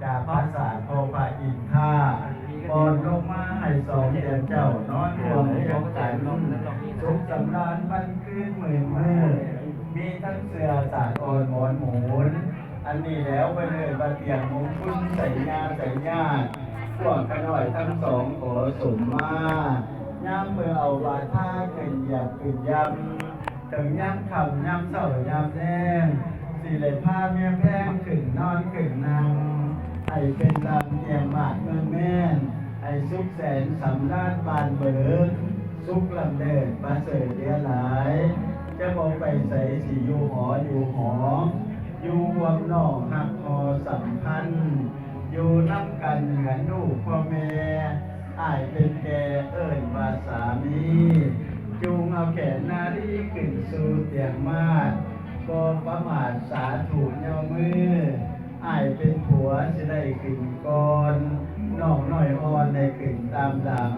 ຈາກປາສາດພໍ່ພະອິນທາ ປ້ອນລົງມາໃຫ້ສອງແດນເຈົ້ານອນຮ່ວມພຽງກັນ ສຸກສຳລານວັນຄືນໝື່ນມື້ ມີທັງເສື່ອສາດອ່ອນໝອນໝູນ. ອັນນີ້ແລ້ວເພິ່ນເອີ້ນວ່າຕຽງມຸງຄຸນໄສຍາໄສຍາດ ພວກຂ້ານ້ອຍທັງສອງຂໍສົມມາ. ຍາມມື້ເອົາບາດພາຂຶ້ນຢຽບຂຶ້ນຢຳ ເຖິງຍາມຄ່ຳຍາມເຊົ້າຍາມແລງ ຊິໄດ້ພາເມຍແພງຂຶ້ນນອນຂຶ້ນນັ່ງ ໃຫ້ເປັນລຳຕຽງມາດເມືອງແມ່ນ ໃຫ້ສຸກແສນສຳລານບານເບີກ ສຸກລຳເລີດປະເສີດເຫຼືອຫຼາຍ. ຈະບໍ່ໄປໃສ ຊິຢູ່ຫໍຢູ່ຫໍ ຢູ່ຮ່ວມນ້ອງຮັກຫໍສຳພັນ ຢູ່ນຳກັນເໝືອນລູກພໍ່ແມ່ ອ້າຍເປັນແກ່ເອີ້ນວ່າສາມີ ຈູງເອົາແຂນນາລີຂຶ້ນສູ່ຕຽງມາດ ບໍ່ປະໝາດສາທຸຍອມມື ອ້າຍເປັນຜົວຊິໄດ້ຂຶ້ນກ່ອນ ນ້ອງນ້ອຍອ່ອນໄດ້ຂຶ້ນຕາມຫຼັງ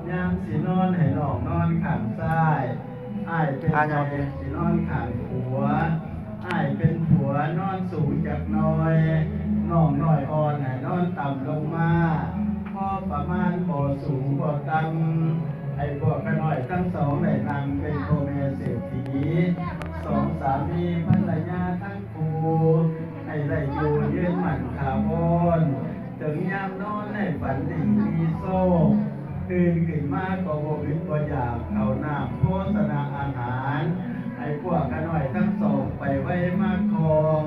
ຍາມຊິນອນໃຫ້ນ້ອງນອນຂ້າງຊ້າຍ ອ້າຍເປັນແມ່ຊິນອນຂ້າງຂວາ ອ້າຍເປັນຜົວນອນສູງຈັກໜ້ອຍ ນ້ອງນ້ອຍອ່ອນໃຫ້ນອນຕ່ຳລົງມາ ພໍປະມານບໍ່ສູງບໍ່ຕ່ຳ ໃຫ້ພວກຂ້ານ້ອຍທັງສອງໄດ້ນັ່ງເປັນພໍ່ແມ່ເສດຖີ ສອງສາມີພັນລະຍາທັງຄູ່ ໃຫ້ໄດ້ຢູ່ຍືນໝັ້ນຖາວອນ ເຖິງຍາມນອນໃຫ້ຝັນດີມີໂຊກ ຕື່ນຂຶ້ນມາກໍບໍ່ອຶດບໍ່ຢາກເຂົ້ານ້ຳໂພຊະນາອາຫານ ໃຫ້ພວກຂ້ານ້ອຍທັງສອງໄປໄວມາຄອງ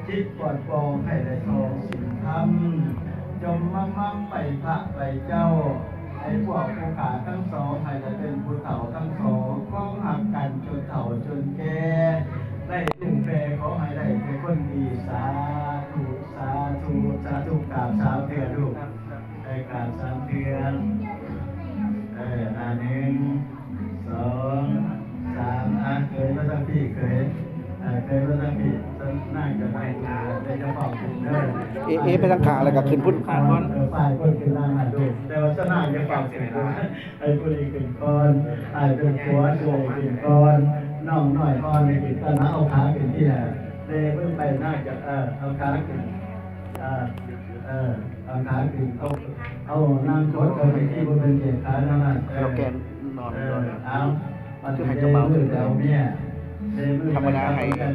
ຈິດປອດປ່ອງໃຫ້ໄດ້ທ່ອງສິນທຳ ຈົ່ມມາມັ່ງໄປພະໄປເຈົ້າ ໃຫ້ພວກຜູ້ຂ້າທັງສອງໃຫ້ໄດ້ເປັນຜູ້ເຖົ້າທັງສອງ ຄອງຮັກກັນຈົນເຖົ້າຈົນແກ່ ໄດ້ລູກແຕ່ຂໍໃຫ້ໄດ້ແຕ່ຄົນດີ ສາທຸ ສາທຸ ສາທຸ ກາບສາມເທື່ອລູກ ເອີ ກາບສາມເທື່ອ ເອີ ອ່າ ໜຶ່ງ ສອງ ສາມ ອ່າ ເຄີຍມາທາງພີ້ ເຄີຍ ເອີ ເຄີຍມາທາງພີ້ ນາງຈະໄປ ເອີ ຈະເຝົ້າຂຶ້ນເດີ ເອ ເອ ໄປທາງຂ້າງແລ້ວກໍຂຶ້ນພຸ້ນ ເອີ ໄປພຸ້ນຂຶ້ນນາງຫັ້ນລູກ ແຕ່ວ່າຊະນາງຈະເຝົ້າຂຶ້ນ ໃຫ້ຜູ້ນີ້ຂຶ້ນກ່ອນ ອ້າຍເປັນຜົວຊ່ວຍຂຶ້ນກ່ອນ ນ້ອງນ້ອຍອ່ອນໃຫ້ຂຶ້ນກ່ອນ ເອົາຂາຂຶ້ນທີຫຼັງ ເດມືໄປນາງຈະ ເອີ ເອົາຂາຂຶ້ນ ເອີ ເອີ ເອົາຂາຂຶ້ນ ເອົາ ເອົານາງກົດເຂົ້າໄປທີ່ບໍ່ເປັນເຂດຂາແນວນັ້ນ ເອີ ເອົາ ເອົາ ຄືໃຫ້ເຈົ້າບ່າວຂຶ້ນ ເດມືໄປເອົາເມຍ ເດມືໄປ ທຳມະດາໃຫ້ ເມຍຈະ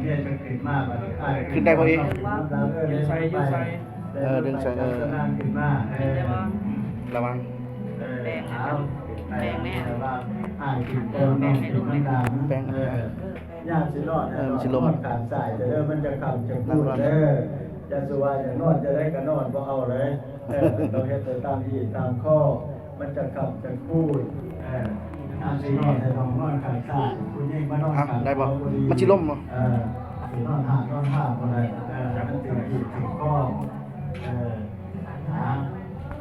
ຂຶ້ນມາບັດນີ້ ຂຶ້ນໄດ້ບໍ່ອີກ? ເອີ ດຶງໃສ່ ເອີ ນາງຂຶ້ນມາ ເອີ ລະວັງ ເອີ ເອົາ ແປງແມ່ ອ້າຍຂຶ້ນກ່ອນ ນ້ອງຂຶ້ນນຳຫຼັງ ແປງ ເອີ ຍາມຊິນອນ ເອີ ມັນຊິລົມ ນອນຂ້າງຊ້າຍເດີ ມັນຈະຄ່ຳຈະມືດເດີ ຢ່າສູ່ວ່າຢາກນອນຈະໄດ້ກໍນອນ ບໍ່ເອົາເລີຍ ເອີ ຕ້ອງເຮັດໄປຕາມຮີດຕາມຄອງ ມັນຈະຄ່ຳຈະມືດ ເອີ ຍາມຊິນອນໃຫ້ນ້ອງນອນຂ້າງຊ້າຍ ຜູ້ຍິງມານອນຂ້າງຂວາ ໄດ້ບໍ່? ມັນຊິລົມບໍ່? ເອີ ຊິນອນຫ້າງນອນຫ້າງບໍ່ໄດ້